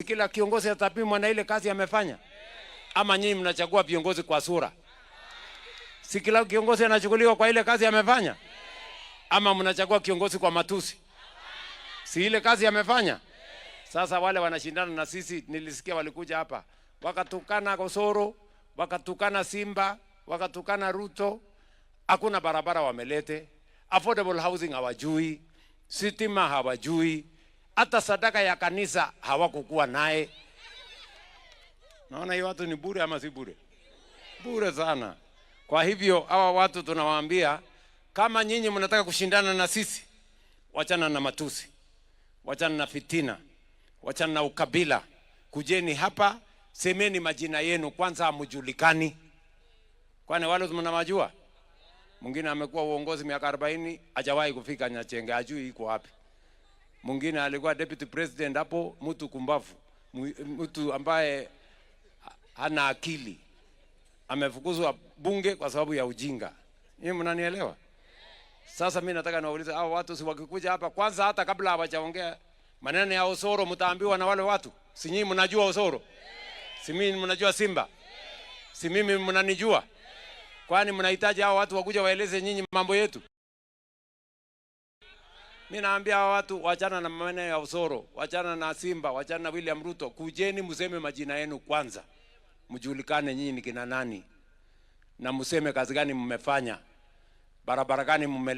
Kila kiongozi atapimwa na ile kazi amefanya, ama nyinyi mnachagua viongozi kwa sura? Si kila kiongozi anachukuliwa kwa ile kazi amefanya, ama mnachagua kiongozi kwa matusi? Si ile kazi amefanya? Sasa wale wanashindana na sisi, nilisikia walikuja hapa wakatukana Osoro, wakatukana Simba, wakatukana Ruto. Hakuna barabara wamelete, affordable housing hawajui, sitima hawajui, hata sadaka ya kanisa hawakukuwa naye. Naona hiyo watu ni bure ama si bure? Bure sana. Kwa hivyo hawa watu tunawaambia, kama nyinyi mnataka kushindana na sisi, wachana na matusi, wachana na fitina, wachana na ukabila. Kujeni hapa, semeni majina yenu kwanza, hamujulikani. Kwani wale mnawajua? Mwingine amekuwa uongozi miaka 40 hajawahi kufika Nyachenge, hajui iko wapi. Mwingine alikuwa deputy president hapo, mtu kumbavu, mtu ambaye hana akili, amefukuzwa bunge kwa sababu ya ujinga. Nyinyi mnanielewa? Sasa mimi nataka niwaulize hao watu, si wakikuja hapa kwanza, hata kabla hawajaongea maneno ya Osoro, mtaambiwa na wale watu, si nyinyi mnajua Osoro? Si mimi mnajua Simba? Si mimi mnanijua? Kwani mnahitaji hao watu wakuja waeleze nyinyi mambo yetu? Mimi naambia hao watu wachana na maneno ya Osoro, wachana na Simba, wachana na William Ruto. Kujeni mseme majina yenu kwanza, mjulikane nyinyi ni kina nani, na mseme kazi gani mmefanya, barabara gani mmele